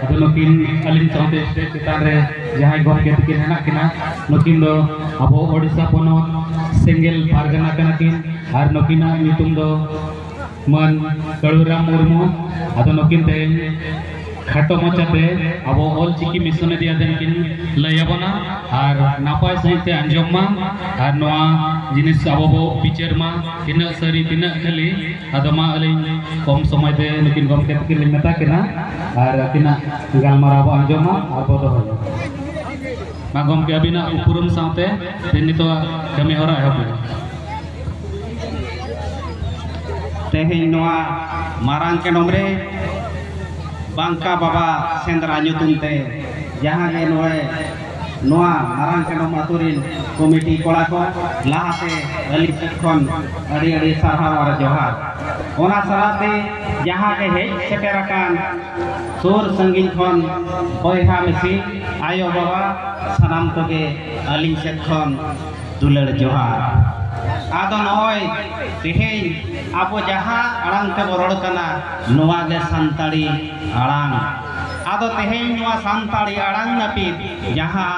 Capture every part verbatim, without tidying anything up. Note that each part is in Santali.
ᱟᱫᱚ ᱱᱩᱠᱤᱱ ᱟᱹᱞᱤᱧ ᱥᱟᱶᱛᱮ ᱥᱴᱮᱡᱽ ᱪᱮᱛᱟᱱ ᱨᱮ ᱡᱟᱦᱟᱸᱭ ᱜᱚᱢᱠᱮ ᱛᱟᱹᱠᱤᱱ ᱦᱮᱱᱟᱜ ᱠᱤᱱᱟ, ᱱᱩᱠᱤᱱ ᱫᱚ ᱟᱵᱚ ᱳᱰᱤᱥᱟ ᱯᱚᱱᱚᱛ ᱥᱮᱸᱜᱮᱞ ᱯᱟᱨᱜᱟᱱᱟ ᱠᱟᱱᱟ ᱠᱤᱱ᱾ ᱟᱨ ᱱᱩᱠᱤᱱᱟᱜ ᱧᱩᱛᱩᱢ ᱫᱚ ᱢᱟᱹᱱ ᱠᱟᱹᱲᱩᱨᱟᱢ ᱢᱩᱨᱢᱩ᱾ ᱟᱫᱚ ᱱᱩᱠᱤᱱ ᱛᱮᱦᱮᱧ ᱠᱷᱟᱴᱚ ᱢᱟᱪᱷᱟᱛᱮ ᱟᱵᱚ ᱚᱞ ᱪᱤᱠᱤ ᱢᱤᱥᱚᱱᱟᱨᱤ ᱟᱛᱮ ᱠᱤᱱ ᱞᱟᱹᱭ ᱟᱵᱚᱱᱟ ᱟᱨ ᱱᱟᱯᱟᱭ ᱥᱟᱺᱦᱤᱡ ᱛᱮ ᱟᱸᱡᱚᱢ ᱢᱟ ᱟᱨ ᱱᱚᱣᱟ ᱡᱤᱱᱤᱥ ᱟᱵᱚ ᱵᱚ ᱵᱤᱪᱟᱹᱨ ᱢᱟ, ᱛᱤᱱᱟᱹᱜ ᱥᱟᱹᱨᱤ ᱛᱤᱱᱟᱹᱜ ᱠᱷᱟᱹᱞᱤ᱾ ᱟᱫᱚ ᱢᱟ ᱟᱹᱞᱤᱧ ᱠᱚᱢ ᱥᱚᱢᱚᱭ ᱛᱮ ᱱᱩᱠᱤᱱ ᱜᱚᱢᱠᱮ ᱛᱟᱹᱠᱤᱱ ᱞᱤᱧ ᱢᱮᱛᱟ ᱠᱤᱱᱟ ᱟᱨ ᱟᱹᱠᱤᱱᱟᱜ ᱜᱟᱞᱢᱟᱨᱟᱣ ᱵᱚ ᱟᱸᱡᱚᱢᱟ ᱟᱨ ᱵᱚ ᱫᱚᱦᱚᱭᱟ᱾ ᱢᱟ ᱜᱚᱢᱠᱮ, ᱟᱹᱵᱤᱱᱟᱜ ᱩᱯᱨᱩᱢ ᱥᱟᱶᱛᱮ ᱛᱮᱦᱮᱧ ᱱᱤᱛᱚᱜ ᱠᱟᱹᱢᱤ ᱦᱚᱨᱟ ᱮᱦᱚᱵ ᱵᱤᱱ᱾ ᱛᱮᱦᱮᱧ ᱱᱚᱣᱟ ᱢᱟᱨᱟᱝ ᱠᱮᱱᱚᱢ ᱨᱮ ᱵᱟᱝᱠᱟ ᱵᱟᱵᱟ ᱥᱮᱸᱫᱽᱨᱟ ᱧᱩᱛᱩᱢ ᱛᱮ ᱡᱟᱦᱟᱸ ᱜᱮ ᱱᱚᱰᱮ ᱱᱚᱣᱟ ᱢᱟᱨᱟᱝ ᱠᱮᱱᱚᱢ ᱟᱹᱛᱩ ᱨᱤᱱ ᱠᱚᱢᱤᱴᱤ ᱠᱚᱲᱟ ᱠᱚ ᱞᱟᱦᱟᱛᱮ ᱟᱹᱞᱤᱧ ᱥᱮᱫ ᱠᱷᱚᱱ ᱟᱹᱰᱤ ᱟᱹᱰᱤ ᱥᱟᱨᱦᱟᱣ ᱟᱨ ᱡᱚᱦᱟᱨ᱾ ᱚᱱᱟ ᱥᱟᱞᱟᱜ ᱛᱮ ᱡᱟᱦᱟᱸ ᱜᱮ ᱦᱮᱡ ᱥᱮᱴᱮᱨ ᱟᱠᱟᱱ ᱥᱩᱨ ᱥᱟᱺᱜᱤᱧ ᱠᱷᱚᱱ ᱵᱚᱭᱦᱟ ᱢᱤᱥᱤ, ᱟᱭᱳ ᱵᱟᱵᱟ, ᱥᱟᱱᱟᱢ ᱠᱚᱜᱮ ᱟᱹᱞᱤᱧ ᱥᱮᱫ ᱠᱷᱚᱱ ᱫᱩᱞᱟᱹᱲ ᱡᱚᱦᱟᱨ᱾ ᱟᱫᱚ ᱱᱚᱜᱼᱚᱭ ᱛᱮᱦᱮᱧ ᱟᱵᱚ ᱡᱟᱦᱟᱸ ᱟᱲᱟᱝ ᱛᱮᱵᱚ ᱨᱚᱲ ᱠᱟᱱᱟ, ᱱᱚᱣᱟ ᱜᱮ ᱥᱟᱱᱛᱟᱲᱤ ᱟᱲᱟᱝ᱾ ᱟᱫᱚ ᱛᱮᱦᱮᱧ ᱱᱚᱣᱟ ᱥᱟᱱᱛᱟᱲᱤ ᱟᱲᱟᱝ ᱱᱟᱹᱯᱤᱛ ᱡᱟᱦᱟᱸ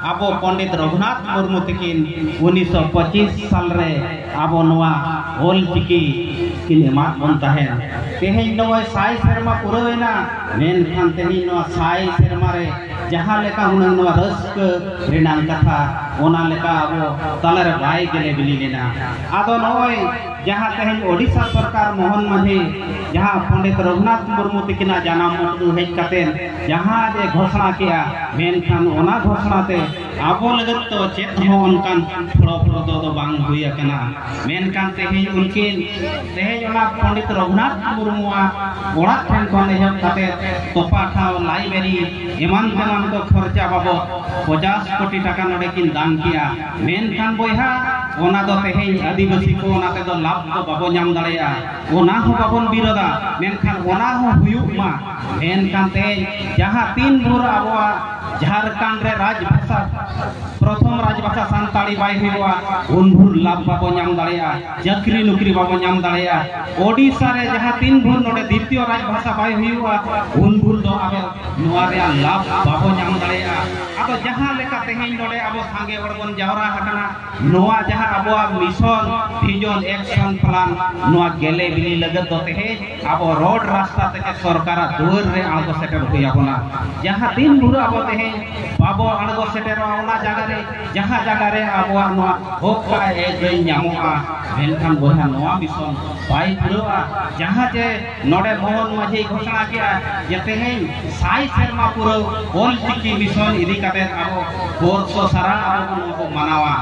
ᱟᱵᱚ ᱯᱚᱱᱰᱤᱛ ᱨᱚᱜᱷᱩᱱᱟᱛᱷ ᱢᱩᱨᱢᱩ ᱛᱟᱹᱠᱤᱱ ᱩᱱᱤᱥᱥᱚ ᱯᱚᱸᱪᱤᱥ ᱥᱟᱞ ᱨᱮ ᱟᱵᱚ ᱱᱚᱣᱟ ᱚᱞ ᱪᱤᱠᱤ ᱠᱤᱱ ᱮᱢᱟᱫ ᱵᱚᱱ ᱛᱟᱦᱮᱸᱫ᱾ ᱛᱮᱦᱮᱧ ᱱᱚᱜᱼᱚᱭ ᱥᱟᱭ ᱥᱮᱨᱢᱟ ᱯᱩᱨᱟᱹᱣ ᱮᱱᱟ, ᱢᱮᱱᱠᱷᱟᱱ ᱛᱮᱦᱮᱧ ᱱᱚᱣᱟ ᱥᱟᱭ ᱥᱮᱨᱢᱟ ᱨᱮ ᱡᱟᱦᱟᱸ ᱞᱮᱠᱟ ᱦᱩᱱᱟᱹᱝ ᱱᱚᱣᱟ ᱨᱟᱹᱥᱠᱟᱹ ᱨᱮᱱᱟᱝ ᱠᱟᱛᱷᱟ, ᱚᱱᱟ ᱞᱮᱠᱟ ᱟᱵᱚ ᱛᱟᱞᱟᱨᱮ ᱵᱟᱭ ᱜᱮᱞᱮ ᱵᱤᱞᱤ ᱞᱮᱱᱟ᱾ ᱟᱫᱚ ᱱᱚᱜᱼᱚᱭ ᱡᱟᱦᱟᱸ ᱛᱮᱦᱮᱧ ᱳᱰᱤᱥᱟ ᱥᱚᱨᱠᱟᱨ ᱢᱳᱦᱚᱱ ᱢᱟᱹᱡᱷᱤ ᱡᱟᱦᱟᱸ ᱯᱚᱱᱰᱤᱛ ᱨᱚᱜᱷᱩᱱᱟᱛᱷ ᱢᱩᱨᱢᱩ ᱛᱤᱠᱤᱱᱟᱜ ᱡᱟᱱᱟᱢ ᱢᱩᱴᱷᱟᱹᱱ ᱦᱮᱡ ᱠᱟᱛᱮ ᱡᱟᱦᱟᱸ ᱮ ᱜᱷᱳᱥᱚᱱᱟ ᱠᱮᱜᱼᱟ, ᱢᱮᱱᱠᱷᱟᱱ ᱚᱱᱟ ᱜᱷᱳᱥᱚᱱᱟ ᱛᱮ ᱟᱵᱚ ᱞᱟᱹᱜᱤᱫ ᱫᱚ ᱪᱮᱫ ᱦᱚᱸ ᱚᱱᱠᱟᱱ ᱯᱷᱚᱞᱚᱯᱨᱚᱫᱚ ᱫᱚ ᱵᱟᱝ ᱦᱩᱭ ᱟᱠᱟᱱᱟ᱾ ᱢᱮᱱᱠᱷᱟᱱ ᱛᱮᱦᱮᱧ ᱩᱱᱠᱤᱱ, ᱛᱮᱦᱮᱧ ᱚᱱᱟ ᱯᱚᱱᱰᱤᱛ ᱨᱚᱜᱷᱩᱱᱟᱛᱷ ᱢᱩᱨᱢᱩᱣᱟᱜ ᱚᱲᱟᱜ ᱴᱷᱮᱱ ᱠᱷᱚᱱ ᱮᱦᱚᱵ ᱠᱟᱛᱮ ᱛᱚᱯᱟ ᱴᱷᱟᱶ, ᱞᱟᱭᱵᱨᱮᱨᱤ, ᱮᱢᱟᱱ ᱛᱮᱢᱟᱱ ᱠᱚ ᱠᱷᱚᱨᱪᱟ ᱵᱟᱵᱚᱫ ᱯᱚᱪᱟᱥ ᱠᱳᱴᱤ ᱴᱟᱠᱟ ᱱᱚᱰᱮ ᱠᱤᱱ ᱫᱟᱱ ᱠᱮᱜᱼᱟ᱾ ᱢᱮᱱᱠᱷᱟᱱ ᱵᱚᱭᱦᱟ, ᱚᱱᱟ ᱫᱚ ᱛᱮᱦᱮᱧ ᱟᱹᱫᱤᱵᱟᱹᱥᱤ ᱠᱚ ᱚᱱᱟ ᱛᱮᱫᱚ ᱞᱟᱵᱷ ᱫᱚ ᱵᱟᱵᱚ ᱧᱟᱢ ᱫᱟᱲᱮᱭᱟᱜᱼᱟ᱾ ᱚᱱᱟ ᱦᱚᱸ ᱵᱟᱵᱚᱱ ᱵᱤᱨᱳᱫᱟ, ᱢᱮᱱᱠᱷᱟᱱ ᱚᱱᱟ ᱦᱚᱸ ᱦᱩᱭᱩᱜ ᱢᱟ᱾ ᱢᱮᱱᱠᱷᱟᱱ ᱛᱮᱦᱮᱧ ᱡᱟᱦᱟᱸ ᱛᱤᱱ ᱵᱷᱳᱨ ᱟᱵᱚᱣᱟᱜ ᱡᱷᱟᱲᱠᱷᱚᱸᱰ ᱨᱮ ᱨᱟᱡᱽ ᱵᱷᱟᱥᱟ, ᱯᱨᱚᱛᱷᱚᱢ ᱨᱟᱡᱽ ᱵᱷᱟᱥᱟ ᱥᱟᱱᱛᱟᱲᱤ ᱵᱟᱭ ᱦᱩᱭᱩᱜᱼᱟ, ᱩᱱ ᱵᱷᱳᱨ ᱞᱟᱵᱷ ᱵᱟᱵᱚ ᱧᱟᱢ ᱫᱟᱲᱮᱭᱟᱜᱼᱟ, ᱪᱟᱹᱠᱨᱤ ᱱᱚᱠᱨᱤ ᱵᱟᱵᱚ ᱧᱟᱢ ᱫᱟᱲᱮᱭᱟᱜᱼᱟ᱾ ᱳᱰᱤᱥᱟ ᱨᱮ ᱡᱟᱦᱟᱸ ᱛᱤᱱ ᱵᱷᱳᱨ ᱱᱚᱰᱮ ᱫᱤᱛᱤᱭᱚ ᱨᱟᱡᱽ ᱵᱷᱟᱥᱟ ᱵᱟᱭ ᱦᱩᱭᱩᱜᱼᱟ, ᱩᱱ ᱵᱷᱳᱨ ᱫᱚ ᱟᱵᱚ ᱱᱚᱣᱟ ᱨᱮᱭᱟᱜ ᱞᱟᱵᱷ ᱵᱟᱵᱚ ᱧᱟᱢ ᱫᱟᱲᱮᱭᱟᱜᱼᱟ᱾ ᱟᱫᱚ ᱡᱟᱦᱟᱸ ᱞᱮᱠᱟ ᱛᱮᱦᱮᱧ ᱱᱚᱰᱮ ᱟᱵᱚ ᱥᱟᱸᱜᱮ ᱦᱚᱲ ᱵᱚᱱ ᱡᱟᱣᱨᱟ ᱟᱠᱟᱱᱟ, ᱱᱚᱣᱟ ᱡᱟᱦᱟᱸ ᱟᱵᱚᱣᱟᱜ mission, vision, action plan, ᱱᱚᱣᱟ ᱜᱮᱞᱮ ᱵᱤᱞᱤ ᱞᱟᱹᱜᱤᱫ ᱫᱚ ᱛᱮᱦᱮᱧ ᱟᱵᱚ ᱨᱳᱰ ᱨᱟᱥᱛᱟ ᱛᱮᱜᱮ ᱥᱚᱨᱠᱟᱨᱟᱜ ᱫᱩᱣᱟᱹᱨ ᱨᱮ ᱟᱬᱜᱚ ᱥᱮᱴᱮᱨ ᱦᱩᱭ ᱟᱵᱚᱱᱟ᱾ ᱡᱟᱦᱟᱸ ᱛᱤᱱ ᱵᱷᱳᱨ ᱟᱵᱚ ᱛᱮᱦᱮᱧ ᱵᱟᱵᱚ ᱟᱬᱜᱚ ᱥᱮᱴᱮᱨᱚᱜᱼᱟ ᱚᱱᱟ ᱡᱟᱭᱜᱟ ᱨᱮ, ᱡᱟᱦᱟᱸ ᱡᱟᱭᱜᱟ ᱨᱮ ᱟᱵᱚᱣᱟᱜ ᱱᱚᱣᱟ ᱦᱚᱠ ᱟᱭ ᱟᱹᱭᱫᱟᱹᱨᱤ ᱧᱟᱢᱚᱜᱼᱟ, ᱢᱮᱱᱠᱷᱟᱱ ᱵᱚᱭᱦᱟ ᱱᱚᱣᱟ mission ᱵᱟᱭ ᱯᱩᱨᱟᱹᱜᱼᱟ᱾ ᱡᱟᱦᱟᱸ ᱡᱮ ᱱᱚᱰᱮ ᱢᱳᱦᱚᱱ ᱢᱟᱹᱡᱷᱤ ᱜᱷᱳᱥᱚᱱᱟ ᱠᱮᱜᱼᱟ ᱡᱮ ᱛᱮᱦᱮᱧ ᱥᱟᱭ ᱥᱮᱨᱢᱟ ᱯᱩᱨᱟᱹᱣ ᱚᱞ ᱪᱤᱠᱤ mission ᱤᱫᱤ ᱠᱟᱛᱮ ᱟᱵᱚ ᱵᱚᱨᱥᱚ ᱥᱟᱨᱟ ᱟᱵᱚ ᱱᱚᱣᱟ ᱵᱚ ᱢᱟᱱᱟᱣᱟ᱾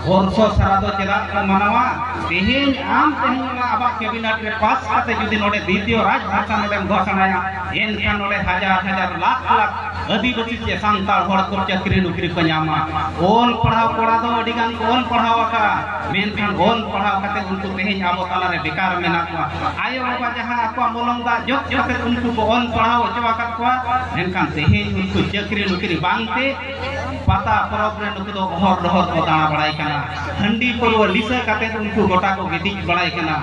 ᱵᱚᱨᱥᱚ ᱥᱟᱨᱟ ᱫᱚ ᱪᱮᱫᱟᱜ ᱠᱚ ᱢᱟᱱᱟᱣᱟ? ᱛᱮᱦᱮᱧ ᱟᱢ ᱛᱮᱦᱮᱧ ᱚᱱᱟ ᱟᱵᱚᱣᱟᱜ cabinet ᱨᱮ pass ᱠᱟᱛᱮ ᱡᱩᱫᱤ ᱱᱚᱰᱮ ᱫᱤᱛᱤᱭᱚ ᱨᱟᱡᱽ ᱵᱷᱟᱥᱟ ᱱᱚᱰᱮᱢ ᱜᱷᱳᱥᱚᱱᱟᱭᱟ, ᱮᱱᱠᱷᱟᱱ ᱱᱚᱰᱮ ᱦᱟᱡᱟᱨ ᱦᱟᱡᱟᱨ ᱞᱟᱠᱷ ᱞᱟᱠᱷ ᱟᱹᱫᱤᱵᱟᱹᱥᱤ ᱪᱮ ᱥᱟᱱᱛᱟᱲ ᱦᱚᱲ ᱠᱚ ᱪᱟᱹᱠᱨᱤ ᱱᱚᱠᱨᱤ ᱠᱚ ᱧᱟᱢᱟ᱾ ᱚᱞ ᱯᱟᱲᱦᱟᱣ ᱠᱚᱲᱟ ᱫᱚ ᱟᱹᱰᱤ ᱜᱟᱱ ᱠᱚ ᱚᱞ ᱯᱟᱲᱦᱟᱣ ᱟᱠᱟᱫᱼᱟ, ᱢᱮᱱᱠᱷᱟᱱ ᱚᱞ ᱯᱟᱲᱦᱟᱣ ᱠᱟᱛᱮ ᱩᱱᱠᱩ ᱛᱮᱦᱮᱧ ᱟᱵᱚ ᱛᱟᱞᱟᱨᱮ ᱵᱮᱠᱟᱨ ᱢᱮᱱᱟᱜ ᱠᱚᱣᱟ᱾ ᱟᱭᱳ ᱵᱟᱵᱟ ᱡᱟᱦᱟᱸ ᱟᱠᱚᱣᱟᱜ ᱢᱚᱞᱚᱝ ᱫᱟᱜ ᱡᱚᱜ ᱠᱟᱛᱮ ᱩᱱᱠᱩ ᱠᱚ ᱚᱞ ᱯᱟᱲᱦᱟᱣ ᱦᱚᱪᱚ ᱟᱠᱟᱫ ᱠᱚᱣᱟ, ᱢᱮᱱᱠᱷᱟᱱ ᱛᱮᱦᱮᱧ ᱩᱱᱠᱩ ᱪᱟᱹᱠᱨᱤ ᱱᱚᱠᱨᱤ ᱵᱟᱝᱛᱮ ᱯᱟᱛᱟ ᱯᱚᱨᱚᱵᱽ ᱨᱮ ᱱᱩᱠᱩ ᱫᱚ ᱚᱦᱚᱨ ᱰᱚᱦᱚᱨ ᱠᱚ ᱫᱟᱬᱟ ᱵᱟᱲᱟᱭ ᱠᱟᱱᱟ, ᱦᱟᱺᱰᱤ ᱯᱟᱹᱨᱣᱟᱹ ᱱᱤᱥᱟᱹ ᱠᱟᱛᱮ ᱩᱱᱠᱩ ᱜᱚᱴᱟ ᱠᱚ ᱜᱤᱛᱤᱡ ᱵᱟᱲᱟᱭ ᱠᱟᱱᱟ᱾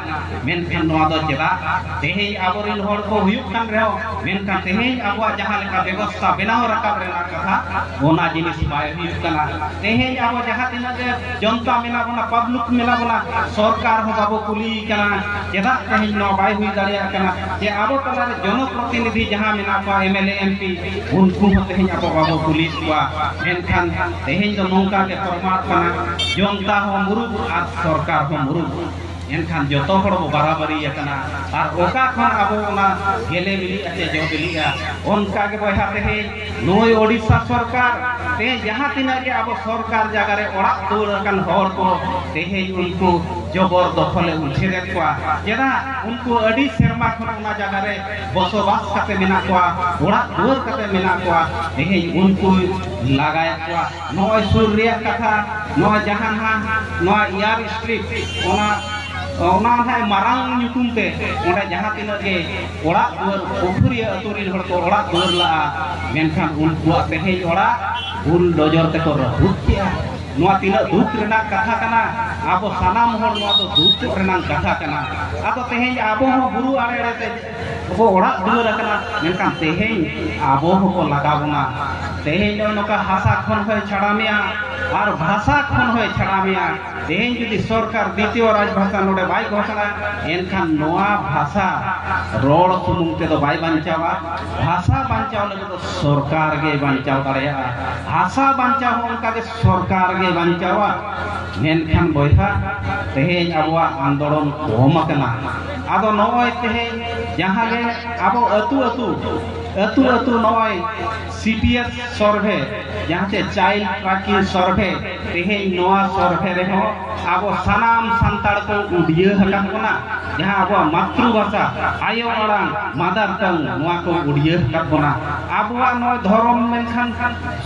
ᱢᱮᱱᱠᱷᱟᱱ ᱱᱚᱣᱟ ᱫᱚ ᱪᱮᱫᱟᱜ? ᱛᱮᱦᱮᱧ ᱟᱵᱚᱨᱮᱱ ᱦᱚᱲ ᱠᱚ ᱦᱩᱭᱩᱜ ᱠᱟᱱ ᱨᱮᱦᱚᱸ, ᱢᱮᱱᱠᱷᱟᱱ ᱛᱮᱦᱮᱧ ᱟᱵᱚᱣᱟᱜ ᱡᱟᱦᱟᱸ ᱞᱮᱠᱟ ᱵᱮᱵᱚᱥᱛᱷᱟ ᱵᱮᱱᱟᱣ ᱨᱟᱠᱟᱵ ᱨᱮᱱᱟᱜ ᱠᱟᱛᱷᱟ, ᱚᱱᱟ ᱡᱤᱱᱤᱥ ᱵᱟᱭ ᱦᱩᱭᱩᱜ ᱠᱟᱱᱟ᱾ ᱛᱮᱦᱮᱧ ᱟᱵᱚ ᱡᱟᱦᱟᱸ ᱛᱤᱱᱟᱹᱜ ᱜᱮ ᱡᱚᱱᱛᱟ ᱢᱮᱱᱟᱜ ᱵᱚᱱᱟ, public ᱢᱮᱱᱟᱜ ᱵᱚᱱᱟ, ᱥᱚᱨᱠᱟᱨ ᱦᱚᱸ ᱵᱟᱵᱚ ᱠᱩᱞᱤᱭᱮ ᱠᱟᱱᱟ, ᱪᱮᱫᱟᱜ ᱛᱮᱦᱮᱧ ᱱᱚᱣᱟ ᱵᱟᱭ ᱦᱩᱭ ᱫᱟᱲᱮᱭᱟᱜ ᱠᱟᱱᱟ? ᱡᱮ ᱟᱵᱚ ᱛᱟᱞᱟᱨᱮ ᱡᱚᱱᱚᱯᱨᱚᱛᱤᱱᱤᱫᱷᱤ ᱡᱟᱦᱟᱸ ᱢᱮᱱᱟᱜ ᱠᱚᱣᱟ, MLA, MP, ᱩᱱᱠᱩ ᱦᱚᱸ ᱛᱮᱦᱮᱧ ᱟᱵᱚ ᱵᱟᱵᱚ ᱠᱩᱞᱤᱭᱮᱫ ᱠᱚᱣᱟ᱾ ᱢᱮᱱᱠᱷᱟᱱ ᱛᱮᱦᱮᱧ ᱫᱚ ᱱᱚᱝᱠᱟ ᱜᱮ ᱯᱨᱚᱢᱟᱬᱚᱜ ᱠᱟᱱᱟ, ᱡᱚᱱᱛᱟ ᱦᱚᱸ ᱢᱩᱨᱩᱠ ᱟᱨ ᱥᱚᱨᱠᱟᱨ ᱦᱚᱸ ᱢᱩᱨᱩᱠ᱾ ᱮᱱᱠᱷᱟᱱ ᱡᱚᱛᱚ ᱦᱚᱲ ᱵᱚ ᱵᱟᱨᱟᱵᱟᱨᱤ ᱟᱠᱟᱱᱟ᱾ ᱟᱨ ᱚᱠᱟ ᱠᱷᱚᱱ ᱟᱵᱚ ᱚᱱᱟ ᱜᱮᱞᱮ ᱵᱤᱞᱤᱜᱼᱟ ᱪᱮ ᱡᱚ ᱵᱤᱞᱤᱜᱼᱟ? ᱚᱱᱠᱟ ᱜᱮ ᱵᱚᱭᱦᱟ, ᱛᱮᱦᱮᱧ ᱱᱩᱭ ᱳᱰᱤᱥᱟ ᱥᱚᱨᱠᱟᱨ, ᱛᱮᱦᱮᱧ ᱡᱟᱦᱟᱸ ᱛᱤᱱᱟᱹᱜ ᱜᱮ ᱟᱵᱚ ᱥᱚᱨᱠᱟᱨ ᱡᱟᱭᱜᱟ ᱨᱮ ᱚᱲᱟᱜ ᱫᱩᱣᱟᱹᱨ ᱟᱠᱟᱱ ᱦᱚᱲ ᱠᱚ, ᱛᱮᱦᱮᱧ ᱩᱱᱠᱩ ᱡᱚᱵᱚᱨ ᱫᱚᱠᱷᱚᱞᱮ ᱩᱪᱷᱟᱹᱱᱮᱫ ᱠᱚᱣᱟ᱾ ᱪᱮᱫᱟᱜ? ᱩᱱᱠᱩ ᱟᱹᱰᱤ ᱥᱮᱨᱢᱟ ᱠᱷᱚᱱ ᱚᱱᱟ ᱡᱟᱭᱜᱟ ᱨᱮ ᱵᱚᱥᱚᱵᱟᱥ ᱠᱟᱛᱮ ᱢᱮᱱᱟᱜ ᱠᱚᱣᱟ, ᱚᱲᱟᱜ ᱫᱩᱣᱟᱹᱨ ᱠᱟᱛᱮ ᱢᱮᱱᱟᱜ ᱠᱚᱣᱟ᱾ ᱛᱮᱦᱮᱧ ᱩᱱᱠᱩ ᱞᱟᱜᱟᱭᱮᱫ ᱠᱚᱣᱟ᱾ ᱱᱚᱜᱼᱚᱭ ᱥᱩᱨ ᱨᱮᱭᱟᱜ ᱠᱟᱛᱷᱟ, ᱱᱚᱣᱟ ᱡᱟᱦᱟᱸ ᱱᱟᱦᱟᱜ ᱱᱚᱣᱟ ᱮᱭᱟᱨ ᱥᱴᱨᱤᱯ, ᱚᱱᱟ ᱚᱱᱟ ᱱᱟᱦᱟᱜ ᱢᱟᱨᱟᱝ ᱧᱩᱛᱩᱢ ᱛᱮ ᱚᱸᱰᱮ ᱡᱟᱦᱟᱸ ᱛᱤᱱᱟᱹᱜ ᱜᱮ ᱚᱲᱟᱜ ᱫᱩᱣᱟᱹᱨ, ᱯᱩᱠᱷᱩᱨᱤᱭᱟᱹ ᱟᱹᱛᱩ ᱨᱤᱱ ᱦᱚᱲ ᱠᱚ ᱚᱲᱟᱜ ᱫᱩᱣᱟᱹᱨ ᱞᱟᱜᱼᱟ, ᱢᱮᱱᱠᱷᱟᱱ ᱩᱱᱠᱩᱣᱟᱜ ᱛᱮᱦᱮᱧ ᱚᱲᱟᱜ ᱵᱩᱞᱰᱚᱡᱚᱨ ᱛᱮᱠᱚ ᱨᱟᱹᱯᱩᱫ ᱠᱮᱜᱼᱟ᱾ ᱱᱚᱣᱟ ᱛᱤᱱᱟᱹᱜ ᱫᱩᱠ ᱨᱮᱱᱟᱜ ᱠᱟᱛᱷᱟ ᱠᱟᱱᱟ᱾ ᱟᱵᱚ ᱥᱟᱱᱟᱢ ᱦᱚᱲ ᱱᱚᱣᱟ ᱫᱚ ᱫᱩᱠ ᱨᱮᱱᱟᱜ ᱠᱟᱛᱷᱟ ᱠᱟᱱᱟ᱾ ᱟᱫᱚ ᱛᱮᱦᱮᱧ ᱟᱵᱚ ᱦᱚᱸ ᱵᱩᱨᱩ ᱟᱲᱮ ᱟᱲᱮ ᱛᱮ ᱠᱚ ᱚᱲᱟᱜ ᱫᱩᱣᱟᱹᱨ ᱟᱠᱟᱱᱟ, ᱢᱮᱱᱠᱷᱟᱱ ᱛᱮᱦᱮᱧ ᱟᱵᱚ ᱦᱚᱸᱠᱚ ᱞᱟᱜᱟ ᱵᱚᱱᱟ᱾ ᱛᱮᱦᱮᱧ ᱱᱚᱜᱼᱚᱭ ᱱᱚᱝᱠᱟ ᱦᱟᱥᱟ ᱠᱷᱚᱱ ᱦᱚᱸᱭ ᱪᱷᱟᱲᱟ ᱢᱮᱭᱟ ᱟᱨ ᱵᱷᱟᱥᱟ ᱠᱷᱚᱱ ᱦᱚᱸᱭ ᱪᱷᱟᱲᱟ ᱢᱮᱭᱟ᱾ ᱛᱮᱦᱮᱧ ᱡᱩᱫᱤ ᱥᱚᱨᱠᱟᱨ ᱫᱤᱛᱤᱭᱚ ᱨᱟᱡᱽ ᱵᱷᱟᱥᱟ ᱱᱚᱰᱮ ᱵᱟᱭ ᱜᱷᱳᱥᱚᱱᱟ, ᱮᱱᱠᱷᱟᱱ ᱱᱚᱣᱟ ᱵᱷᱟᱥᱟ ᱨᱚᱲ ᱥᱩᱢᱩᱝ ᱛᱮᱫᱚ ᱵᱟᱭ ᱵᱟᱧᱪᱟᱣᱟ᱾ ᱵᱷᱟᱥᱟ ᱵᱟᱧᱪᱟᱣ ᱞᱟᱹᱜᱤᱫ ᱫᱚ ᱥᱚᱨᱠᱟᱨ ᱜᱮ ᱵᱟᱧᱪᱟᱣ ᱫᱟᱲᱮᱭᱟᱜᱼᱟ᱾ ᱵᱷᱟᱥᱟ ᱵᱟᱧᱪᱟᱣ ᱦᱚᱸ ᱚᱱᱠᱟ ᱜᱮ ᱥᱚᱨᱠᱟᱨ ᱜᱮ ᱵᱟᱧᱪᱟᱣᱟ᱾ ᱢᱮᱱᱠᱷᱟᱱ ᱵᱚᱭᱦᱟ, ᱛᱮᱦᱮᱧ ᱟᱵᱚᱣᱟᱜ ᱟᱱᱫᱳᱞᱚᱱ ᱠᱚᱢ ᱟᱠᱟᱱᱟ᱾ ᱟᱫᱚ ᱱᱚᱜᱼᱚᱭ ᱛᱮᱦᱮᱧ ᱡᱟᱦᱟᱸ ᱜᱮ ᱟᱵᱚ ᱟᱹᱛᱩ ᱟᱹᱛᱩ, ᱟᱹᱛᱩ ᱟᱹᱛᱩ ᱱᱚᱜᱼᱚᱭ ᱥᱤ ᱯᱤ ᱮᱥ ᱥᱚᱨᱵᱷᱮ, ᱡᱟᱦᱟᱸ ᱪᱮ ᱪᱟᱭᱤᱞᱰ ᱴᱨᱟᱠᱤᱝ ᱥᱚᱨᱵᱷᱮ, ᱛᱮᱦᱮᱧ ᱱᱚᱣᱟ ᱥᱚᱨᱵᱷᱮ ᱨᱮᱦᱚᱸ ᱟᱵᱚ ᱥᱟᱱᱟᱢ ᱥᱟᱱᱛᱟᱲ ᱠᱚ ᱩᱰᱤᱭᱟᱹ ᱟᱠᱟᱫ ᱵᱚᱱᱟ᱾ ᱡᱟᱦᱟᱸ ᱟᱵᱚᱣᱟᱜ ᱢᱟᱛᱨᱩ ᱵᱷᱟᱥᱟ, ᱟᱭᱳ ᱟᱲᱟᱝ, ᱢᱟᱫᱟᱨ ᱴᱟᱝ, ᱱᱚᱣᱟ ᱠᱚ ᱩᱰᱤᱭᱟᱹ ᱟᱠᱟᱫ ᱵᱚᱱᱟ᱾ ᱟᱵᱚᱣᱟᱜ ᱱᱚᱜᱼᱚᱭ ᱫᱷᱚᱨᱚᱢ ᱢᱮᱱᱠᱷᱟᱱ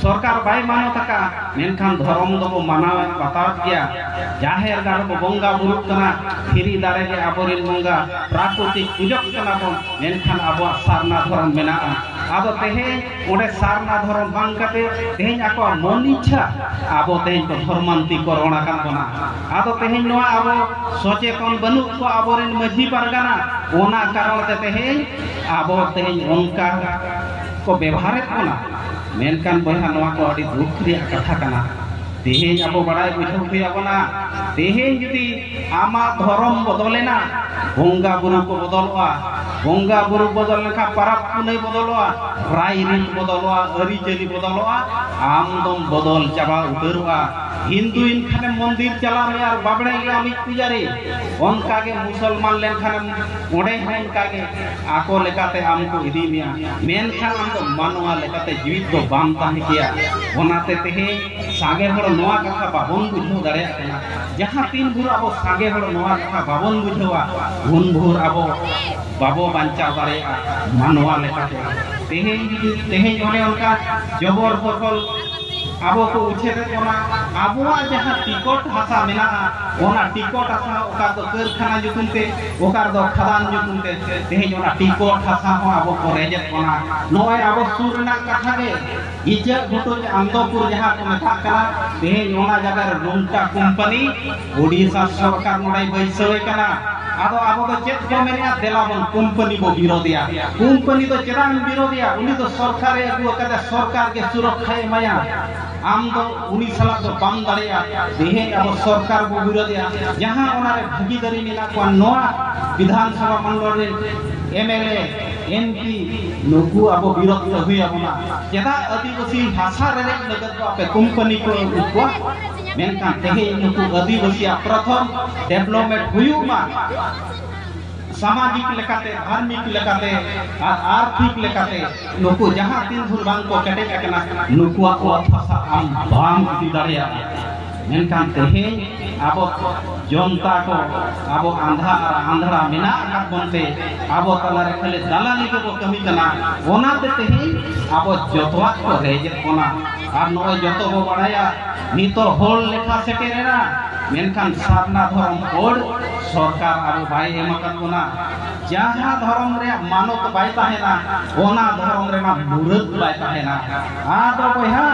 ᱥᱚᱨᱠᱟᱨ ᱵᱟᱭ ᱢᱟᱱᱚᱛ ᱟᱠᱟᱫᱼᱟ, ᱢᱮᱱᱠᱷᱟᱱ ᱫᱷᱚᱨᱚᱢ ᱫᱚᱵᱚ ᱢᱟᱱᱟᱣ ᱵᱟᱛᱟᱣᱮᱫ ᱜᱮᱭᱟ᱾ ᱡᱟᱦᱮᱨ ᱜᱟᱲ ᱨᱮᱵᱚ ᱵᱚᱸᱜᱟ ᱵᱩᱨᱩᱜ ᱠᱟᱱᱟ, ᱫᱷᱤᱨᱤ ᱫᱟᱨᱮ ᱜᱮ ᱟᱵᱚᱨᱮᱱ ᱵᱚᱸᱜᱟ, ᱯᱨᱟᱠᱨᱤᱛᱤᱠ ᱯᱩᱡᱚᱠ ᱠᱟᱱᱟ ᱵᱚᱱ, ᱢᱮᱱᱠᱷᱟᱱ ᱟᱵᱚᱣᱟᱜ ᱥᱟᱨᱱᱟ ᱫᱷᱚᱨᱚᱢ ᱢᱮᱱᱟᱜᱼᱟ᱾ ᱟᱫᱚ ᱛᱮᱦᱮᱧ ᱚᱸᱰᱮ ᱥᱟᱨᱱᱟ ᱫᱷᱚᱨᱚᱢ ᱵᱟᱝ ᱠᱟᱛᱮ ᱛᱮᱦᱮᱧ ᱟᱠᱚᱣᱟᱜ ᱢᱚᱱ ᱤᱪᱪᱷᱟ ᱟᱵᱚ ᱛᱮᱦᱮᱧ ᱠᱚ ᱫᱷᱚᱨᱢᱟᱱᱛᱤ ᱠᱚ ᱨᱚᱲ ᱟᱠᱟᱫ ᱵᱚᱱᱟ᱾ ᱟᱫᱚ ᱛᱮᱦᱮᱧ ᱱᱚᱣᱟ ᱟᱵᱚ ᱥᱚᱪᱮᱛᱚᱱ ᱵᱟᱹᱱᱩᱜ ᱠᱚᱣᱟ ᱟᱵᱚᱨᱮᱱ ᱢᱟᱹᱡᱷᱤ ᱯᱟᱨᱜᱟᱱᱟ, ᱚᱱᱟ ᱠᱟᱨᱚᱱ ᱛᱮ ᱛᱮᱦᱮᱧ ᱟᱵᱚ ᱛᱮᱦᱮᱧ ᱚᱱᱠᱟ ᱠᱚ ᱵᱮᱵᱷᱟᱨᱮᱫ ᱵᱚᱱᱟ᱾ ᱢᱮᱱᱠᱷᱟᱱ ᱵᱚᱭᱦᱟ, ᱱᱚᱣᱟ ᱠᱚ ᱟᱹᱰᱤ ᱫᱩᱠ ᱨᱮᱭᱟᱜ ᱠᱟᱛᱷᱟ ᱠᱟᱱᱟ᱾ ᱛᱮᱦᱮᱧ ᱟᱵᱚ ᱵᱟᱲᱟᱭ ᱵᱩᱡᱷᱟᱹᱣ ᱦᱩᱭ ᱟᱵᱚᱱᱟ᱾ ᱛᱮᱦᱮᱧ ᱡᱩᱫᱤ ᱟᱢᱟᱜ ᱫᱷᱚᱨᱚᱢ ᱵᱚᱫᱚᱞᱮᱱᱟ, ᱵᱚᱸᱜᱟ ᱵᱩᱨᱩ ᱠᱚ ᱵᱚᱫᱚᱞᱚᱜᱼᱟ, ᱵᱚᱸᱜᱟ ᱵᱩᱨᱩ ᱵᱚᱫᱚᱞ ᱞᱮᱱᱠᱷᱟᱱ ᱯᱟᱨᱟᱵᱽ ᱯᱩᱱᱟᱹᱭ ᱵᱚᱫᱚᱞᱚᱜᱼᱟ, ᱨᱟᱭᱨᱤᱛ ᱵᱚᱫᱚᱞᱚᱜᱼᱟ, ᱟᱹᱨᱤᱪᱟᱹᱞᱤ ᱵᱚᱫᱚᱞᱚᱜᱼᱟ, ᱟᱢ ᱫᱚᱢ ᱵᱚᱫᱚᱞ ᱪᱟᱵᱟ ᱩᱛᱟᱹᱨᱚᱜᱼᱟ᱾ ᱦᱤᱱᱫᱩᱭᱮᱱ ᱠᱷᱟᱱᱮᱢ ᱢᱚᱱᱫᱤᱨ ᱪᱟᱞᱟᱜ ᱢᱮ ᱟᱨ ᱵᱟᱵᱲᱮ ᱜᱮ ᱟᱢᱤᱡ ᱯᱩᱡᱟᱨᱤ᱾ ᱚᱱᱠᱟᱜᱮ ᱢᱩᱥᱚᱞᱢᱟᱱ ᱞᱮᱱᱠᱷᱟᱱᱮᱢ, ᱚᱸᱰᱮ ᱦᱚᱸ ᱚᱱᱠᱟᱜᱮ ᱟᱠᱚ ᱞᱮᱠᱟᱛᱮ ᱟᱢ ᱠᱚ ᱤᱫᱤ ᱢᱮᱭᱟ᱾ ᱢᱮᱱᱠᱷᱟᱱ ᱟᱢ ᱫᱚ ᱢᱟᱱᱣᱟ ᱞᱮᱠᱟᱛᱮ ᱡᱤᱣᱤᱫ ᱫᱚ ᱵᱟᱢ ᱛᱟᱦᱮᱸ ᱠᱮᱭᱟ᱾ ᱚᱱᱟᱛᱮ ᱛᱮᱦᱮᱧ ᱥᱟᱸᱜᱮ ᱦᱚᱲ ᱱᱚᱣᱟ ᱠᱟᱛᱷᱟ ᱵᱟᱵᱚᱱ ᱵᱩᱡᱷᱟᱹᱣ ᱫᱟᱲᱮᱭᱟᱜ ᱠᱟᱱᱟ᱾ ᱡᱟᱦᱟᱸ ᱛᱤᱱ ᱵᱷᱳᱨ ᱟᱵᱚ ᱥᱟᱸᱜᱮ ᱦᱚᱲ ᱱᱚᱣᱟ ᱠᱟᱛᱷᱟ ᱵᱟᱵᱚᱱ ᱵᱩᱡᱷᱟᱹᱣᱟ, ᱩᱱ ᱵᱷᱳᱨ ᱟᱵᱚ ᱵᱟᱵᱚ ᱵᱟᱧᱪᱟᱣ ᱫᱟᱲᱮᱭᱟᱜᱼᱟ ᱢᱟᱱᱣᱟ ᱞᱮᱠᱟᱛᱮ᱾ ᱛᱮᱦᱮᱧ ᱡᱩᱫᱤ, ᱛᱮᱦᱮᱧ ᱚᱱᱮ ᱚᱱᱠᱟ ᱡᱚᱵᱚᱨ ᱯᱷᱚᱥᱚᱞ ᱟᱵᱚ ᱠᱚ ᱩᱪᱷᱟᱹᱱᱮᱫ ᱵᱚᱱᱟ, ᱟᱵᱚᱣᱟᱜ ᱡᱟᱦᱟᱸ ᱴᱤᱠᱚᱴ ᱦᱟᱥᱟ ᱢᱮᱱᱟᱜᱼᱟ, ᱚᱱᱟ ᱴᱤᱠᱚᱴ ᱦᱟᱥᱟ ᱚᱠᱟ ᱫᱚ ᱠᱟᱹᱨᱠᱷᱟᱱᱟ ᱧᱩᱛᱩᱢ ᱛᱮ, ᱚᱠᱟ ᱫᱚ ᱠᱷᱟᱫᱟᱱ ᱧᱩᱛᱩᱢ ᱛᱮ, ᱛᱮᱦᱮᱧ ᱚᱱᱟ ᱴᱤᱠᱚᱴ ᱦᱟᱥᱟ ᱦᱚᱸ ᱟᱵᱚ ᱠᱚ ᱨᱮᱡᱮᱫ ᱵᱚᱱᱟ᱾ ᱱᱚᱜᱼᱚᱭ ᱟᱵᱚ ᱥᱩᱨ ᱨᱮᱱᱟᱜ ᱠᱟᱛᱷᱟ ᱜᱮ, ᱤᱪᱟᱹᱜ ᱜᱷᱩᱴᱩ ᱪᱮ ᱟᱱᱫᱚᱯᱩᱨ ᱡᱟᱦᱟᱸ ᱠᱚ ᱢᱮᱛᱟᱜ ᱠᱟᱱᱟ, ᱛᱮᱦᱮᱧ ᱚᱱᱟ ᱡᱟᱭᱜᱟ ᱨᱮ ᱨᱩᱝᱴᱟ ᱠᱳᱢᱯᱟᱱᱤ ᱳᱰᱤᱥᱟ ᱥᱚᱨᱠᱟᱨ ᱱᱚᱰᱮᱭ ᱵᱟᱹᱭᱥᱟᱹᱣᱮ ᱠᱟᱱᱟ᱾ ᱟᱫᱚ ᱟᱵᱚ ᱫᱚ ᱪᱮᱫ ᱵᱚ ᱢᱮᱱᱮᱜᱼᱟ? ᱫᱮᱞᱟ ᱵᱚᱱ ᱠᱳᱢᱯᱟᱱᱤ ᱵᱚ ᱵᱤᱨᱳᱫᱮᱭᱟ᱾ ᱠᱳᱢᱯᱟᱱᱤ ᱫᱚ ᱪᱮᱫᱟᱜ ᱮᱢ ᱵᱤᱨᱳᱫᱮᱭᱟ? ᱩᱱᱤ ᱫᱚ ᱥᱚᱨᱠᱟᱨᱮ ᱟᱹᱜᱩ ᱟᱠᱟᱫᱟ, ᱥᱚᱨᱠᱟᱨ ᱜᱮ ᱥᱩᱨᱚᱠᱠᱷᱟᱭ ᱮᱢᱟᱭᱟ᱾ ᱟᱢ ᱫᱚ ᱩᱱᱤ ᱥᱟᱞᱟᱜ ᱫᱚ ᱵᱟᱢ ᱫᱟᱲᱮᱭᱟᱜᱼᱟ᱾ ᱛᱮᱦᱮᱧ ᱟᱵᱚ ᱥᱚᱨᱠᱟᱨ ᱵᱚ ᱵᱤᱨᱳᱫᱮᱜᱼᱟ, ᱡᱟᱦᱟᱸ ᱚᱱᱟᱨᱮ ᱵᱷᱟᱹᱜᱤᱫᱟᱹᱨᱤ ᱢᱮᱱᱟᱜ ᱠᱚᱣᱟ, ᱱᱚᱣᱟ ᱵᱤᱫᱷᱟᱱ ᱥᱚᱵᱷᱟ ᱢᱚᱱᱰᱚᱞ ᱨᱮᱱ M L A, M P, ᱱᱩᱠᱩ ᱟᱵᱚ ᱵᱤᱨᱳᱫ ᱛᱮ ᱦᱩᱭ ᱟᱵᱚᱱᱟ᱾ ᱪᱮᱫᱟᱜ ᱟᱹᱫᱤᱵᱟᱹᱥᱤ ᱦᱟᱥᱟ ᱨᱮᱨᱮᱡ ᱞᱟᱹᱜᱤᱫ ᱫᱚ ᱟᱯᱮ ᱠᱳᱢᱯᱟᱱᱤ ᱠᱚ ᱟᱹᱜᱩ ᱠᱚᱣᱟ? ᱢᱮᱱᱠᱷᱟᱱ ᱛᱮᱦᱮᱧ ᱱᱩᱠᱩ ᱟᱹᱫᱤᱵᱟᱹᱥᱤᱭᱟᱜ ᱯᱨᱚᱛᱷᱚᱢ ᱰᱮᱵᱷᱞᱚᱯᱢᱮᱱᱴ ᱦᱩᱭᱩᱜ ᱢᱟ, ᱥᱟᱢᱟᱡᱤᱠ ᱞᱮᱠᱟᱛᱮ, ᱫᱷᱟᱨᱢᱤᱠ ᱞᱮᱠᱟᱛᱮ ᱟᱨ ᱟᱨᱛᱷᱤᱠ ᱞᱮᱠᱟᱛᱮ ᱱᱩᱠᱩ ᱡᱟᱦᱟᱸ ᱛᱤᱱ ᱵᱷᱳᱨ ᱵᱟᱝ ᱠᱚ ᱠᱮᱴᱮᱡ ᱟᱠᱟᱱᱟ, ᱱᱩᱠᱩᱣᱟᱜ ᱚᱛ ᱦᱟᱥᱟ ᱟᱢ ᱵᱟᱢ ᱤᱫᱤ ᱫᱟᱲᱮᱭᱟᱜᱼᱟ᱾ ᱢᱮᱱᱠᱷᱟᱱ ᱛᱮᱦᱮᱧ ᱟᱵᱚ ᱡᱚᱱᱛᱟ ᱠᱚ, ᱟᱵᱚ ᱟᱸᱫᱷᱟ ᱟᱨ ᱟᱸᱫᱷᱲᱟ ᱢᱮᱱᱟᱜ ᱟᱠᱟᱫ ᱵᱚᱱᱛᱮ ᱟᱵᱚ ᱛᱟᱞᱟᱨᱮ ᱠᱷᱟᱹᱞᱤ ᱫᱟᱞᱟᱞᱤ ᱜᱮᱵᱚ ᱠᱟᱹᱢᱤ ᱠᱟᱱᱟ᱾ ᱚᱱᱟᱛᱮ ᱛᱮᱦᱮᱧ ᱟᱵᱚ ᱡᱚᱛᱚᱣᱟᱜ ᱠᱚ ᱨᱮᱡᱮᱫ ᱵᱚᱱᱟ᱾ ᱟᱨ ᱱᱚᱜᱼᱚᱭ ᱡᱚᱛᱚ ᱵᱚ ᱵᱟᱲᱟᱭᱟ, ᱱᱤᱛᱚᱜ ᱦᱚᱲ ᱞᱮᱠᱷᱟ ᱥᱮᱴᱮᱨᱮᱱᱟ, ᱢᱮᱱᱠᱷᱟᱱ ᱥᱟᱨᱱᱟ ᱫᱷᱚᱨᱚᱢ ᱠᱳᱰ ᱥᱚᱨᱠᱟᱨ ᱟᱵᱚ ᱵᱟᱭ ᱮᱢ ᱟᱠᱟᱫ ᱵᱚᱱᱟ᱾ ᱡᱟᱦᱟᱸ ᱫᱷᱚᱨᱚᱢ ᱨᱮᱭᱟᱜ ᱢᱟᱱᱚᱛ ᱵᱟᱭ ᱛᱟᱦᱮᱱᱟ, ᱚᱱᱟ ᱫᱷᱚᱨᱚᱢ ᱨᱮᱱᱟᱜ ᱢᱩᱨᱟᱹᱫ ᱵᱟᱭ ᱛᱟᱦᱮᱱᱟ᱾ ᱟᱫᱚ ᱵᱚᱭᱦᱟ,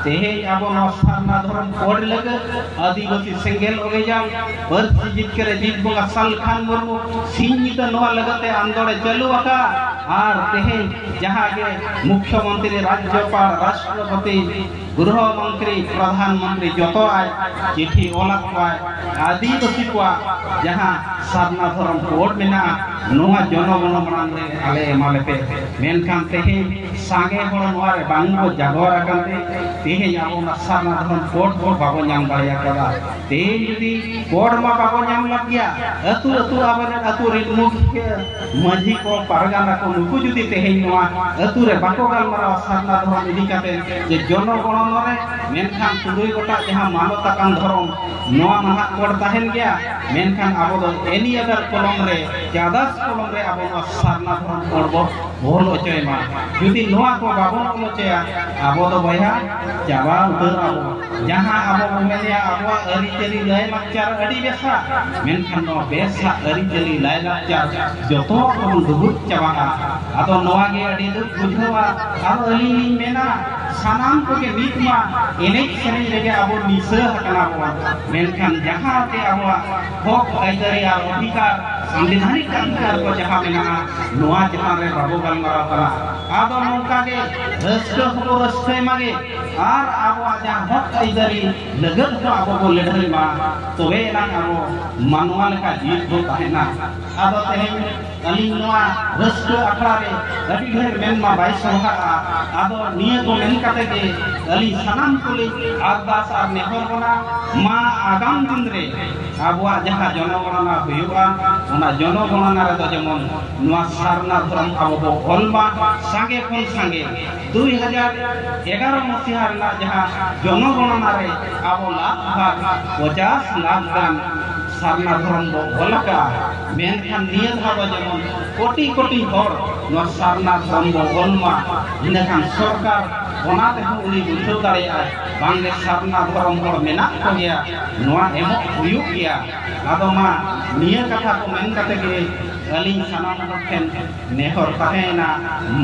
ᱛᱮᱦᱮᱧ ᱟᱵᱚ ᱱᱚᱣᱟ ᱥᱟᱨᱱᱟ ᱫᱷᱚᱨᱚᱢ ᱠᱳᱰ ᱞᱟᱹᱜᱤᱫ ᱟᱹᱫᱤᱵᱟᱹᱥᱤ ᱥᱮᱸᱜᱮᱞ ᱚᱵᱷᱤᱡᱟᱱ, ᱯᱟᱹᱨᱥᱤ ᱡᱤᱛᱠᱟᱹᱨ ᱨᱮ ᱡᱤᱛ ᱵᱚᱸᱜᱟ ᱥᱟᱞᱠᱷᱟᱱ ᱢᱩᱨᱢᱩ ᱥᱤᱧ ᱧᱤᱫᱟᱹ ᱱᱚᱣᱟ ᱞᱟᱹᱜᱤᱫ ᱛᱮ ᱟᱱᱫᱳᱲ ᱮ ᱪᱟᱹᱞᱩ ᱟᱠᱟᱫ᱾ ᱟᱨ ᱛᱮᱦᱮᱧ ᱡᱟᱦᱟᱸ ᱜᱮ ᱢᱩᱠᱷᱭᱚᱢᱚᱱᱛᱨᱤ, ᱨᱟᱡᱽᱡᱚᱯᱟᱲ, ᱨᱟᱥᱴᱨᱚᱯᱚᱛᱤ, ᱜᱨᱚᱦᱚ ᱢᱚᱱᱛᱨᱤ, ᱯᱨᱚᱫᱷᱟᱱ ᱢᱚᱱᱛᱨᱤ ᱡᱚᱛᱚ ᱟᱡ ᱪᱤᱴᱷᱤ ᱚᱞᱟᱫ ᱠᱚᱣᱟᱭ᱾ ᱟᱹᱫᱤᱵᱟᱹᱥᱤ ᱠᱚᱣᱟᱜ ᱡᱟᱦᱟᱸ ᱥᱟᱨᱱᱟ ᱫᱷᱚᱨᱚᱢ ᱠᱳᱰ ᱢᱮᱱᱟᱜᱼᱟ, ᱱᱚᱣᱟ ᱡᱚᱱᱚᱜᱚᱬᱚ ᱢᱟᱲᱟᱝ ᱨᱮ ᱟᱞᱮ ᱮᱢᱟ ᱞᱮᱯᱮ᱾ ᱢᱮᱱᱠᱷᱟᱱ ᱛᱮᱦᱮᱧ ᱥᱟᱸᱜᱮ ᱦᱚᱲ ᱱᱚᱣᱟ ᱨᱮ ᱵᱟᱝ ᱠᱚ ᱡᱟᱜᱚᱨ ᱟᱠᱟᱱ ᱛᱮ ᱛᱮᱦᱮᱧ ᱟᱵᱚ ᱚᱱᱟ ᱥᱟᱨᱱᱟ ᱫᱷᱚᱨᱚᱢ ᱠᱳᱰ ᱠᱚ ᱵᱟᱵᱚ ᱧᱟᱢ ᱫᱟᱲᱮ ᱟᱠᱟᱫᱟ᱾ ᱛᱮᱦᱮᱧ ᱡᱩᱫᱤ ᱠᱳᱰ ᱢᱟ ᱵᱟᱵᱚ ᱧᱟᱢ ᱞᱮᱫ ᱜᱮᱭᱟ, ᱟᱹᱛᱩ ᱟᱹᱛᱩ ᱟᱵᱚᱨᱮᱱ ᱟᱹᱛᱩ ᱨᱤᱱ ᱢᱩᱠᱷᱤᱭᱟᱹ ᱢᱟᱹᱡᱷᱤ ᱠᱚ, ᱯᱟᱨᱜᱟᱱᱟ ᱠᱚ, ᱱᱩᱠᱩ ᱡᱩᱫᱤ ᱛᱮᱦᱮᱧ ᱱᱚᱣᱟ ᱟᱹᱛᱩ ᱨᱮ ᱵᱟᱠᱚ ᱜᱟᱞᱢᱟᱨᱟᱣᱟ ᱥᱟᱨᱱᱟ ᱫᱷᱚᱨᱚᱢ ᱤᱫᱤ ᱠᱟᱛᱮ, ᱡᱮ ᱡᱚᱱᱚᱜᱚᱬᱚᱱᱟ ᱨᱮ, ᱢᱮᱱᱠᱷᱟᱱ ᱛᱩᱨᱩᱭ ᱜᱚᱴᱟᱝ ᱡᱟᱦᱟᱸ ᱢᱟᱱᱚᱛ ᱟᱠᱟᱱ ᱫᱷᱚᱨᱚᱢ, ᱱᱚᱣᱟ ᱢᱟ ᱱᱟᱦᱟᱜ ᱠᱳᱰ ᱛᱟᱦᱮᱱ ᱜᱮᱭᱟ, ᱢᱮᱱᱠᱷᱟᱱ ᱟᱵᱚ ᱫᱚ any other column ᱨᱮ, ᱪᱟᱫᱟᱥ column ᱨᱮ ᱟᱵᱚ ᱱᱚᱣᱟ ᱥᱟᱨᱱᱟ ᱫᱷᱚᱨᱚᱢ ᱠᱳᱰ ᱵᱚ ᱚᱞ ᱦᱚᱪᱚᱭ ᱢᱟ᱾ ᱡᱩᱫᱤ ᱱᱚᱣᱟ ᱠᱚ ᱵᱟᱵᱚᱱ ᱚᱞ ᱦᱚᱪᱚᱭᱟ, ᱟᱵᱚ ᱫᱚ ᱵᱚᱭᱦᱟ ᱪᱟᱵᱟ ᱩᱛᱟᱹᱨ ᱟᱵᱚ᱾ ᱡᱟᱦᱟᱸ ᱟᱵᱚ ᱵᱚ ᱢᱮᱱᱮᱜᱼᱟ ᱟᱵᱚᱣᱟᱜ ᱟᱹᱨᱤᱪᱟᱹᱞᱤ ᱞᱟᱭᱼᱞᱟᱠᱪᱟᱨ ᱟᱹᱰᱤ ᱵᱮᱥᱟ, ᱢᱮᱱᱠᱷᱟᱱ ᱱᱚᱣᱟ ᱵᱮᱥᱟᱜ ᱟᱹᱨᱤᱪᱟᱹᱞᱤ ᱞᱟᱭᱼᱞᱟᱠᱪᱟᱨ ᱡᱚᱛᱚ ᱛᱟᱵᱚᱱ ᱰᱩᱵᱩᱡ ᱪᱟᱵᱟᱜᱼᱟ᱾ ᱟᱫᱚ ᱱᱚᱣᱟ ᱜᱮ ᱟᱹᱰᱤ ᱫᱩᱠ ᱵᱩᱡᱷᱟᱹᱣᱟ᱾ ᱟᱫᱚ ᱟᱹᱞᱤᱧ ᱞᱤᱧ ᱢᱮᱱᱟ, ᱥᱟᱱᱟᱢ ᱠᱚᱜᱮ ᱱᱤᱛ ᱢᱟ ᱮᱱᱮᱡ ᱥᱮᱨᱮᱧ ᱨᱮᱜᱮ ᱟᱵᱚ ᱱᱤᱥᱟᱹ ᱟᱠᱟᱱᱟ ᱵᱚᱱ, ᱢᱮᱱᱠᱷᱟᱱ ᱡᱟᱦᱟᱸ ᱛᱮ ᱟᱵᱚᱣᱟᱜ ᱦᱚᱠ ᱟᱹᱭᱫᱟᱹᱨᱤ ᱟᱨ ᱚᱫᱷᱤᱠᱟᱨ, ᱥᱟᱝᱵᱤᱫᱷᱟᱱᱤᱠ ᱚᱫᱷᱤᱠᱟᱨ ᱠᱚ ᱡᱟᱦᱟᱸ ᱢᱮᱱᱟᱜᱼᱟ, ᱱᱚᱣᱟ ᱪᱮᱛᱟᱱ ᱨᱮ ᱵᱟᱵᱚ ᱜᱟᱞᱢᱟᱨᱟᱣ ᱠᱟᱱᱟ᱾ ᱟᱫᱚ ᱱᱚᱝᱠᱟ ᱜᱮ ᱨᱟᱹᱥᱠᱟᱹ ᱦᱚᱸᱵᱚ ᱨᱟᱹᱥᱠᱟᱹᱭ ᱢᱟᱜᱮ ᱟᱨ ᱟᱵᱚᱣᱟᱜ ᱡᱟᱦᱟᱸ ᱦᱚᱠ ᱟᱹᱭᱫᱟᱹᱨᱤ ᱞᱟᱹᱜᱤᱫ ᱦᱚᱸ ᱟᱵᱚ ᱵᱚ ᱞᱟᱹᱲᱦᱟᱹᱭ ᱢᱟ, ᱛᱚᱵᱮ ᱮᱱᱟᱝ ᱟᱵᱚ ᱢᱟᱱᱣᱟ ᱞᱮᱠᱟ ᱡᱤᱣᱤᱫ ᱵᱚ ᱛᱟᱦᱮᱱᱟ᱾ ᱟᱫᱚ ᱛᱮᱦᱮᱧ ᱟᱹᱞᱤᱧ ᱱᱚᱣᱟ ᱨᱟᱹᱥᱠᱟᱹ ᱟᱠᱷᱲᱟ ᱨᱮ ᱟᱹᱰᱤ ᱰᱷᱮᱨ ᱢᱮᱱ ᱢᱟ ᱵᱟᱭ ᱥᱚᱵᱷᱟᱜᱼᱟ᱾ ᱟᱫᱚ ᱱᱤᱭᱟᱹ ᱠᱚ ᱢᱮᱱ ᱠᱟᱛᱮ ᱜᱮ ᱟᱹᱞᱤᱧ ᱥᱟᱱᱟᱢ ᱠᱚᱞᱤᱧ ᱟᱨᱫᱟᱥ ᱟᱨ ᱱᱮᱦᱚᱨ ᱵᱚᱱᱟ, ᱢᱟ ᱟᱜᱟᱢ ᱫᱤᱱ ᱨᱮ ᱟᱵᱚᱣᱟᱜ ᱡᱟᱦᱟᱸ ᱡᱚᱱᱚᱜᱚᱬᱚᱱᱟ ᱦᱩᱭᱩᱜᱼᱟ, ᱚᱱᱟ ᱡᱚᱱᱚᱜᱚᱬᱚᱱᱟ ᱨᱮᱫᱚ ᱡᱮᱢᱚᱱ ᱱᱚᱣᱟ ᱥᱟᱨᱱᱟ ᱫᱷᱚᱨᱚᱢ ᱟᱵᱚ ᱵᱚ ᱚᱞ ᱢᱟ ᱥᱟᱸᱜᱮ ᱠᱷᱚᱱ ᱥᱟᱸᱜᱮ᱾ ᱫᱩᱭ ᱦᱟᱡᱟᱨ ᱮᱜᱟᱨᱚ ᱢᱟᱥᱤᱦᱟ ᱨᱮᱱᱟᱜ ᱡᱟᱦᱟᱸ ᱡᱚᱱᱚᱜᱚᱬᱚᱱᱟ ᱨᱮ ᱟᱵᱚ ᱞᱟᱠᱷ ᱵᱷᱟᱜᱽ ᱯᱚᱪᱟᱥ ᱞᱟᱠᱷ ᱜᱟᱱ ᱥᱟᱨᱱᱟ ᱫᱷᱚᱨᱚᱢ ᱵᱚ ᱚᱞ ᱟᱠᱟᱫᱼᱟ, ᱢᱮᱱᱠᱷᱟᱱ ᱱᱤᱭᱟᱹ ᱫᱷᱟᱣ ᱫᱚ ᱡᱮᱢᱚᱱ ᱠᱳᱴᱤ ᱠᱳᱴᱤ ᱦᱚᱲ ᱱᱚᱣᱟ ᱥᱟᱨᱱᱟ ᱫᱷᱚᱨᱚᱢ ᱵᱚ ᱚᱞ ᱢᱟ, ᱤᱱᱟᱹᱠᱷᱟᱱ ᱥᱚᱨᱠᱟᱨ ᱚᱱᱟ ᱛᱮᱦᱚᱸ ᱩᱱᱤ ᱵᱩᱡᱷᱟᱹᱣ ᱫᱟᱲᱮᱭᱟᱜᱼᱟᱭ, ᱵᱟᱝᱜᱮ ᱥᱟᱨᱱᱟ ᱫᱷᱚᱨᱚᱢ ᱦᱚᱲ ᱢᱮᱱᱟᱜ ᱠᱚᱜᱮᱭᱟ, ᱱᱚᱣᱟ ᱮᱢᱚᱜ ᱦᱩᱭᱩᱜ ᱜᱮᱭᱟ᱾ ᱟᱫᱚ ᱢᱟ ᱱᱤᱭᱟᱹ ᱠᱟᱛᱷᱟ ᱠᱚ ᱢᱮᱱ ᱠᱟᱛᱮ ᱜᱮ ᱟᱹᱞᱤᱧ ᱥᱟᱱᱟᱢ ᱦᱚᱲ ᱴᱷᱮᱱ ᱱᱮᱦᱚᱨ ᱛᱟᱦᱮᱸᱭᱮᱱᱟ,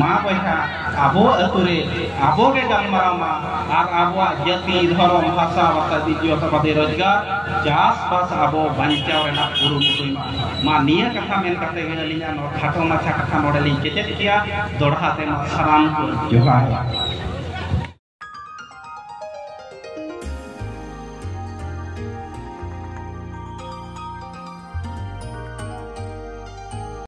ᱢᱟ ᱵᱚᱭᱦᱟ, ᱟᱵᱚ ᱟᱹᱛᱩ ᱨᱮ ᱟᱵᱚ ᱜᱮ ᱜᱟᱞᱢᱟᱨᱟᱣ ᱢᱟ ᱟᱨ ᱟᱵᱚᱣᱟᱜ ᱡᱟᱹᱛᱤ, ᱫᱷᱚᱨᱚᱢ, ᱵᱷᱟᱥᱟ, ᱵᱷᱟᱥᱟ, ᱡᱤᱭᱚᱛ ᱵᱟᱫᱮ ᱨᱳᱡᱽᱜᱟᱨ, ᱪᱟᱥᱵᱟᱥ ᱟᱵᱚ ᱵᱟᱧᱪᱟᱣ ᱨᱮᱱᱟᱜ ᱠᱩᱨᱩᱢᱩᱴᱩᱭ ᱢᱟ᱾ ᱢᱟ ᱱᱤᱭᱟᱹ ᱠᱟᱛᱷᱟ ᱢᱮᱱ ᱠᱟᱛᱮ ᱜᱮ ᱟᱹᱞᱤᱧᱟᱜ ᱱᱚᱣᱟ ᱠᱷᱟᱴᱚ ᱢᱟᱪᱷᱟ ᱠᱟᱛᱷᱟ ᱱᱚᱰᱮ ᱞᱤᱧ ᱠᱮᱪᱮᱫ ᱠᱮᱭᱟ᱾ ᱫᱚᱲᱦᱟ ᱛᱮ ᱢᱟ ᱥᱟᱱᱟᱢ ᱠᱚ ᱡᱚᱦᱟᱨ᱾